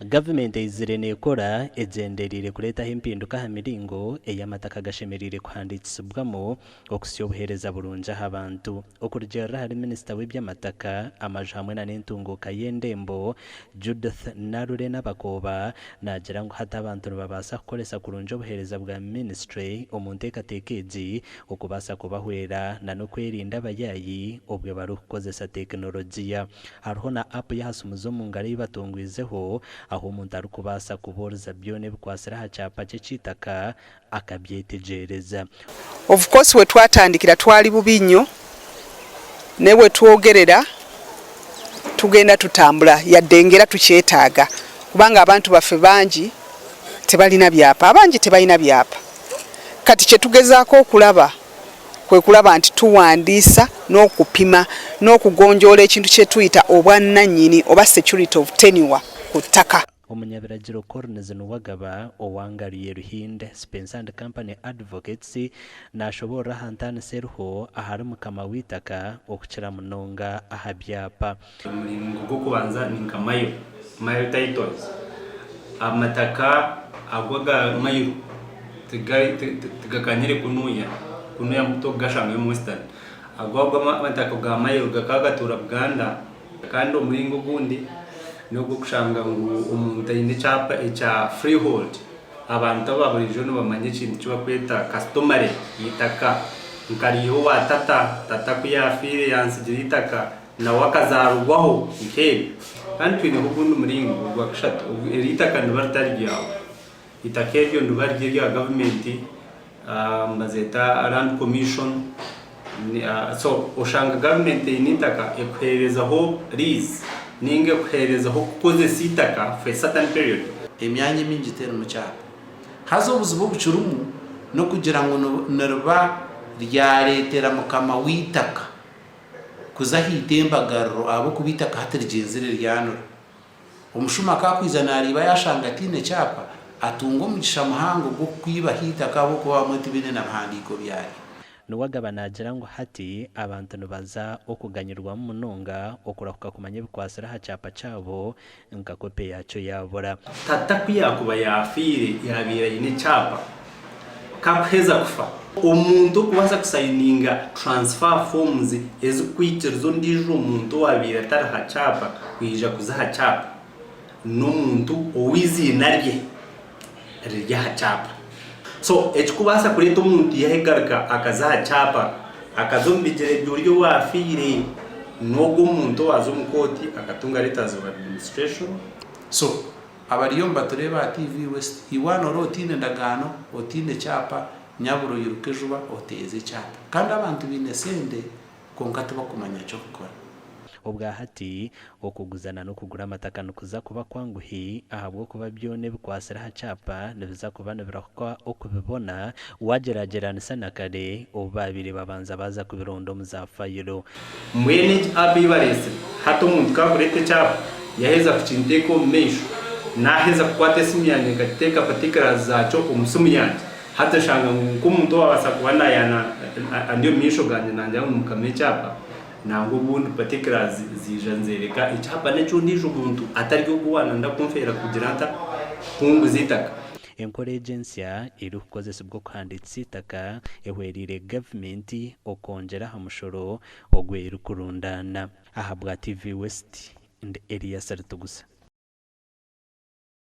Gavumenti eizire neekora egyendereire kureetaho empinduka aha miringo ei amataka gashemereire kuhandiikisibwamu okuhitsya obuheereza burungi aha bantu. Okurugiirira ahari minisita w'eby'amataka, amaju hamwe na n'entunguuka y'endembo, Judith Nalule Nabakooba naagira ngu hati abantu nibabaasa kukoresa kurungi obuheereza bwa minisiture omu nteekateeka egi okubaasa kubahwera na n'okwerinda abayaayi obwe barikukozesa tekinologiya. Hariho na app y'aha simu z'omu ngaro ei batungwizeho ahu omuntu arikubaasa kubuuriza byona ebikwatsire aha kyapa kye ky'eitaka akabyetegyereza. Of course wetwatandikira twali bubi nnyo naye wetwogerera tugenda tutambula yadde ngera tukyetaaga kubanga abantu baffe bangi tebalina byapa abangi tebalina byapa kati kyetugezaako okulaba kwe kulaba nti tuwandiisa n'okupima n'okugonjoola ekintu kye tuyita obwannannyini oba security of tenure ku ttaka. Omunyabiragiro Collins Nuwagaba owa Ngaruye Ruhinde Spencer and Company Advocates nashoboorora aha ntaaniso eriho ahari mukama w'eitaka okukira munonga aha byapa. Omuringo gw'okubanza ni nka mailo, mile titles. Amataka ago aga mailo tigakanyire kunuya, kunuya tokugashanga omu Western. Ago ago amataka ga mailo gakaba gatuura Buganda. Kandi omuringo ogundi n'ogw'okushanga ngu omuntu aine ekyapa ekya freehold. Abantu aba buriijo nibamanya ekintu eki barikweta customary eitaka. Nkariiha owa tata, tata ku yaafiire yantsigira eitaka. Nawe akazaarurwaho nk'ebyo. Kandi twineho ogundi muringo ogwa kashatu, eri eitaka niriba ritari ryawe. Eitaka eryo niriba riri erya gavumenti, nibazeeta Land Commission. So oshanga gavumenti eine eitaka ekuheerezaho lease nainga ekuheerezaho kukozesa eitaka for a certain period. Emyanya emingi terimu kyapa. Haza obuzibu obukirimu n'okugira ngu niriba ryareetera mukama w'eitaka kuza aha itembagariro ahabw'okuba eitaka hati rigyenzire ryanura. Omushuma ku akwija naariiba yaashanga ataine kyapa, atunga omugisha muhango gw'okukwibaho eitaka ahabw'okuba abamwe tibaine na bihandiiko byaryo. Nuwagaba naagira ngu hati abantu nibaza okuganyirwamu munonga okurahuka kumanya ebikwatsire aha kyapa kyabo nka kopi yaakyo yaabura. Tata ku yaakuba yaafiire yaabaire aine ekyapa, Kakuheza kufa, omuntu okubaasa kusayininga transfer forms ezirikwikiriza ondiijo muntu owaabaire atari ha kyapa kwija kuza aha kyapa n'omuntu ou eiziina rye riri aha kyapa. So ekirikubaasa kureeta omuntu yahegaruka akaza aha kyapa akaza omu bigyere by'ori owaafiire n'ogwo omuntu owaaza omu kooti akatunga letters of administration. So Abariyo nibatureeba aha TV West, iwe waaba noora otaine ndagaano, otaine kyapa, nyabura oiruke juba oteeze ekyapa. Kandi abantu baine sente kwonka tibakumanya ky'okukora. Obwa hati, okuguza na n'okugura amataka nikuza kuba kwanguhi ahabw'okuba byona ebikwatsire aha kyapa nibiza kuba nibirahuka okubibona wagyeragyeranisa na kare obu baabaire babanza baaza kubironda omu za fayiro. Mbwenu egi app ei bareetsire, hati omuntu ku arikureeta ekyapa, yaaheza kukinteeka omu maisho, naaheza kukwata esimu yangye nkagiteeka particulars zaakyo omu simu yangye, hati nshanga ngu nk'omuntu owaabaasa kuba naayana andi omu maisho gangye nangira ngu mukama ekyapa, nangwa obundi particulars ziija nizeereka ekyapa n'eky'ondiijo muntu atari ogwo owaananda kunfeera kugira nta, kunguza eitaka. Enkora egi ensya erikukozesibwa okuhandiikisa eitaka ehwereire gavumenti okwongyera aha mushoro ogu erikurundaana. Ahabwa TV West, ndi Elias Ritugusa.